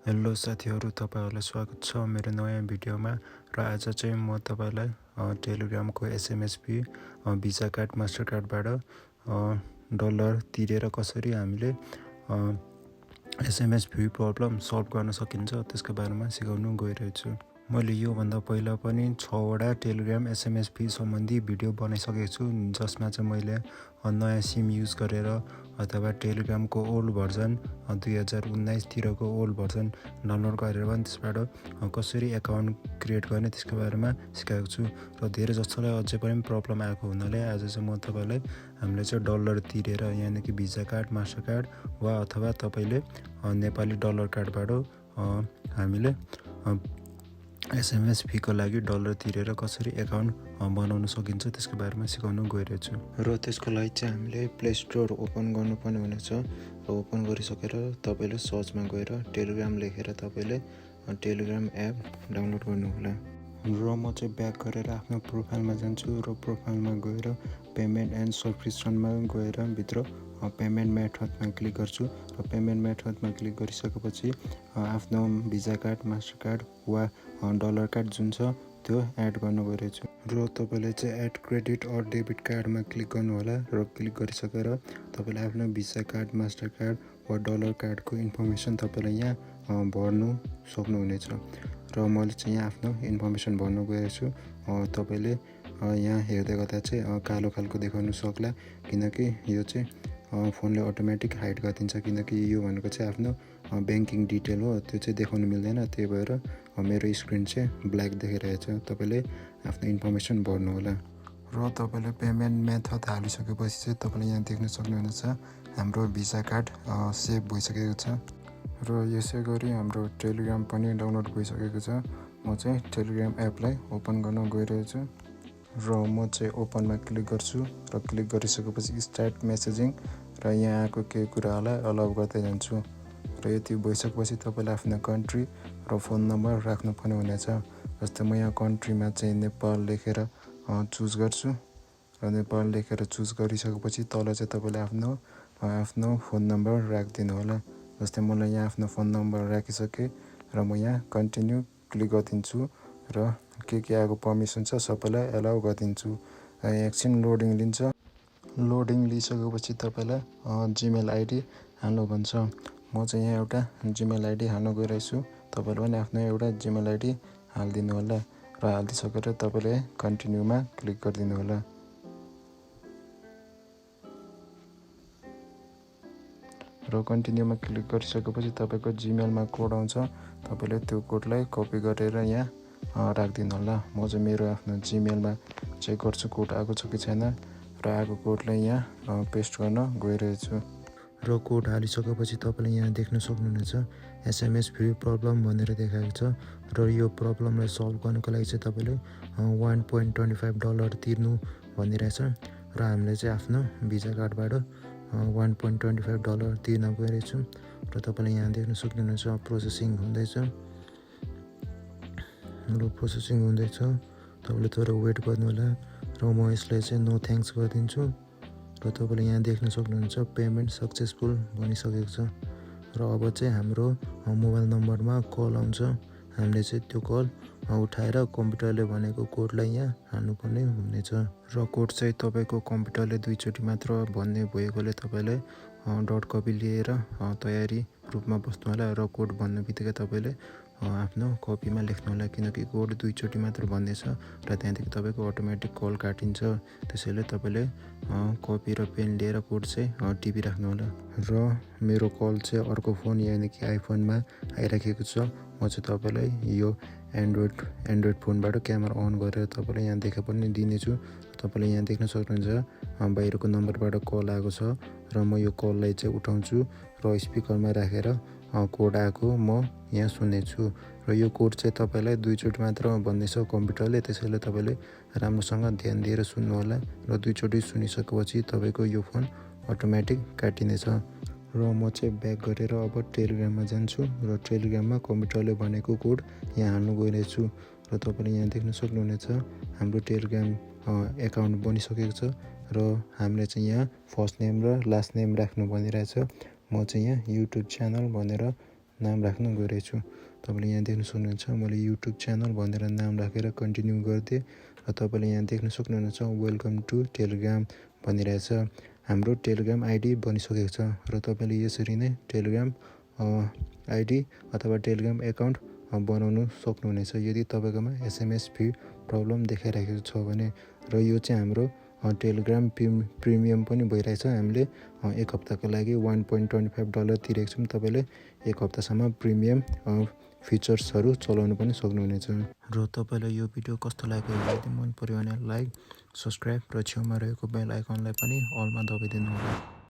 Hello साथीहरू, तपाईहरुलाई स्वागत छ मेरो नयाँ भिडियोमा। र आज चाहिँ म तपाईलाई टेलिग्रामको SMS fee, visa card, master कार्डबाट डलर तिरेर कसरी हामीले एसएमएस फी प्रब्लम सल्भ गर्न सकिन्छ त्यसको बारेमा सिकाउन गइरहेछु। मैले यो भन्दा पहिला पनि 6 वटा टेलिग्राम एसएमएस फी सम्बन्धी भिडियो बनाइसकेको छु, जसमा चाहिँ मैले नयाँ सिम युज गरेर अथवा टेलिग्रामको ओल्ड भर्जन 2019 तिरको ओल्ड भर्जन डाउनलोड गरेर पनि त्यसबाट कसरी एकाउन्ट क्रिएट गर्ने त्यसको बारेमा सिकाएको छु। र धेरै जसोलाई अझै पनि प्रब्लम आएको हुनाले आज चाहिँ म तपाईलाई हामीले चाहिँ डलर तिरेर यानि कि भिसा कार्ड, मास्टर कार्ड वा अथवा तपाईले नेपाली डलर कार्डबाट हामीले एसएमएस फीको लागि डलर तिरेर कसरी एकाउन्ट बनाउन सकिन्छ त्यसको बारेमा सिकाउन गइरहेछु। र त्यसको लागि चाहिँ हामीले प्ले स्टोर ओपन गर्नुपर्ने हुनेछ। र ओपन गरिसकेर तपाईले सर्चमा गएर टेलिग्राम लेखेर तपाईले टेलिग्राम एप डाउनलोड गर्नु होला। र म चाहिँ ब्याक गरेर आफ्नो प्रोफाइलमा जान्छु र प्रोफाइलमा गएर पेमेन्ट एन्ड सब्सक्रिप्सनमा गएर भित्र पेमेन्ट मेथडमा क्लिक गर्छु। र पेमेन्ट मेथडमा क्लिक गरिसकेपछि आफ्नो भिसा कार्ड, मास्टर कार्ड वा डलर कार्ड जुन छ त्यो एड गर्न गइरहेछु। र तपाईले चाहिँ एड क्रेडिट अर डेबिट कार्डमा क्लिक गर्नु होला। र क्लिक गरिसकेर तपाईले आफ्नो भिसा कार्ड, मास्टर कार्ड वा डलर कार्डको इन्फर्मेसन तपाईले यहाँ भर्नु सक्नुहुनेछ। र मैले चाहिँ यहाँ आफ्नो इन्फर्मेसन भर्न गइरहेछु। तपाईले यहाँ हेर्दै गर्दा चाहिँ कालो खालको देखाउन सक्ला, किनकि यो चाहिँ फोनले अटोमेटिक हाइड गरिदिन्छ, किनकि यो भनेको चाहिँ आफ्नो ब्याङ्किङ डिटेल हो, त्यो चाहिँ देखाउनु मिल्दैन। त्यही भएर मेरो स्क्रिन चाहिँ ब्ल्याक देखिरहेछ। तपाईले आफ्नो इन्फर्मेसन भर्नु होला। र तपाईले पेमेन्ट मेथड हालिसकेपछि चाहिँ तपाईले यहाँ देख्न सक्नुहुनेछ हाम्रो भिसा कार्ड सेभ भइसकेको छ। र यसै गरी हाम्रो टेलिग्राम पनि डाउनलोड भइसकेको छ। म चाहिँ टेलिग्राम एपलाई ओपन गर्न गइरहेछु। र म चाहिँ ओपनमा क्लिक गर्छु। र क्लिक गरिसकेपछि स्टार्ट मेसेजिङ र यहाँ आएको केही कुराहरूलाई अलाउ गर्दै जान्छु। र यति भइसकेपछि तपाईले आफ्नो कन्ट्री र फोन नम्बर राख्नुपर्ने हुनेछ। जस्तै म यहाँ कन्ट्रीमा चाहिँ नेपाल लेखेर चुज गर्छु। र नेपाल लेखेर चुज गरिसकेपछि तल चाहिँ तपाईले आफ्नो फोन नम्बर राखिदिनु होला। जस्तै मलाई यहाँ आफ्नो फोन नम्बर राखिसकेँ र म यहाँ कन्टिन्यू क्लिक गरिदिन्छु। र के आएको पर्मिसन छ सबैलाई एलाउ गरिदिन्छु। एकछिन लोडिङ लिन्छ। लोडिङ लिइसकेपछि तपाईलाई जिमेल आइडी हाल्नु भन्छ। म चाहिँ यहाँ एउटा जिमेल आइडी हाल्न गइरहेछु। तपाईले पनि आफ्नो एउटा जिमेल आइडी हालिदिनु होला। र हालिदिसकेर तपाईले कन्टिन्यूमा क्लिक गरिदिनु होला। र कन्टिन्यूमा क्लिक गरिसकेपछि तपाईको जिमेलमा कोड आउँछ। तपाईले त्यो कोडलाई कपी गरेर यहाँ राखिदिनु होला। म चाहिँ मेरो आफ्नो जिमेलमा चेक गर्छु कोड आएको छ कि छैन। र आएको कोडलाई यहाँ पेस्ट गर्न गइरहेछु। र कोड हालिसकेपछि तपाईले यहाँ देख्न सक्नुहुनेछ एसएमएस फी प्रब्लम भनेर देखाएको छ। र यो प्रब्लमलाई सल्भ गर्नको लागि चाहिँ तपाईले $1.25 तिर्नु भनिरहेछ। र हामीले चाहिँ आफ्नो भिसा कार्डबाट $1.25 तिर्न गइरहेछु। र तपाईले यहाँ देख्न सक्नुहुनेछ प्रोसेसिङ हुँदैछ। र प्रोसेसिङ हुँदैछ, तपाईले थोरै वेट गर्नु होला। र म यसलाई चाहिँ नो थ्याङ्क्स गरिदिन्छु। र तपाईले यहाँ देख्न सक्नुहुन्छ पेमेन्ट सक्सेसफुल भनिसकेको छ। र अब चाहिँ हाम्रो मोबाइल नम्बरमा कल आउँछ। हामीले चाहिँ त्यो कल उठाएर कम्प्युटरले भनेको कोडलाई यहाँ हाल्नुपर्ने हुनेछ। र कोड चाहिँ तपाईको कम्प्युटरले 2 चोटि मात्र भन्ने भएकोले तपाईले डट कपी लिएर तयारी रूपमा बस्नु होला। र कोड भन्ने बित्तिकै तपाईले आफ्नो कपीमा लेख्नु होला, किनकि कोड 2 चोटि मात्र भन्दैछ र त्यहाँदेखि तपाईको अटोमेटिक कल काटिन्छ। त्यसैले तपाईले कपी र पेन लिएर कोड चाहिँ टिपिराख्नु होला। र मेरो कल चाहिँ अर्को फोन यानि कि आइफोनमा आइराखेको छ। म चाहिँ तपाईलाई यो एन्ड्रोइड फोनबाट क्यामेरा अन गरेर तपाईलाई यहाँ देखा पनि दिनेछु। तपाईले यहाँ देख्न सक्नुहुन्छ बाहिरको नम्बरबाट कल आएको छ। र म यो कललाई चाहिँ उठाउँछु र स्पिकरमा राखेर कोड आएको म यहाँ सुन्नेछु। र यो कोड चाहिँ तपाईलाई 2 चोटि मात्र भन्दैछ कम्प्युटरले, त्यसैले तपाईले राम्रोसँग ध्यान दिएर सुन्नु होला। र 2 चोटि सुनिसकेपछि तपाईको यो फोन अटोमेटिक काटिनेछ। र म चाहिँ ब्याक गरेर अब टेलिग्राममा जान्छु। र टेलिग्राममा कम्प्युटरले भनेको कोड यहाँ हाल्नु गइरहेछु। र तपाईले यहाँ देख्न सक्नुहुनेछ हाम्रो टेलिग्राम एकाउन्ट बनिसकेको छ। र हामीले चाहिँ यहाँ फर्स्ट नेम र लास्ट नेम राख्नु भनिरहेछ। म चाहिँ यहाँ युट्युब च्यानल भनेर नाम राख्न गइरहेछु। तपाईँले यहाँ देख्न सक्नुहुन्छ मैले युट्युब च्यानल भनेर नाम राखेर कन्टिन्यू गरिदिएँ र तपाईँले यहाँ देख्न सक्नुहुन्छ वेलकम टु टेलिग्राम भनिरहेछ। हाम्रो टेलिग्राम आइडी बनिसकेको छ र तपाईँले यसरी नै टेलिग्राम आइडी अथवा टेलिग्राम एकाउन्ट बनाउनु सक्नुहुनेछ यदि तपाईँकोमा SMS फी प्रब्लम देखाइरहेको छ भने। र यो चाहिँ हाम्रो टेलिग्राम प्रिमियम पनि भइरहेछ। हामीले 1 हप्ताको लागि $1.25 तिरेको छौँ। तपाईँले 1 हप्तासम्म प्रिमियम फिचर्सहरू चलाउनु पनि सक्नुहुनेछ। र तपाईँलाई यो भिडियो कस्तो लाग्यो यदि मन पर्यो भने लाइक, सब्सक्राइब र छेउमा रहेको बेल आइकनलाई पनि अलमा दबाइदिनु होला।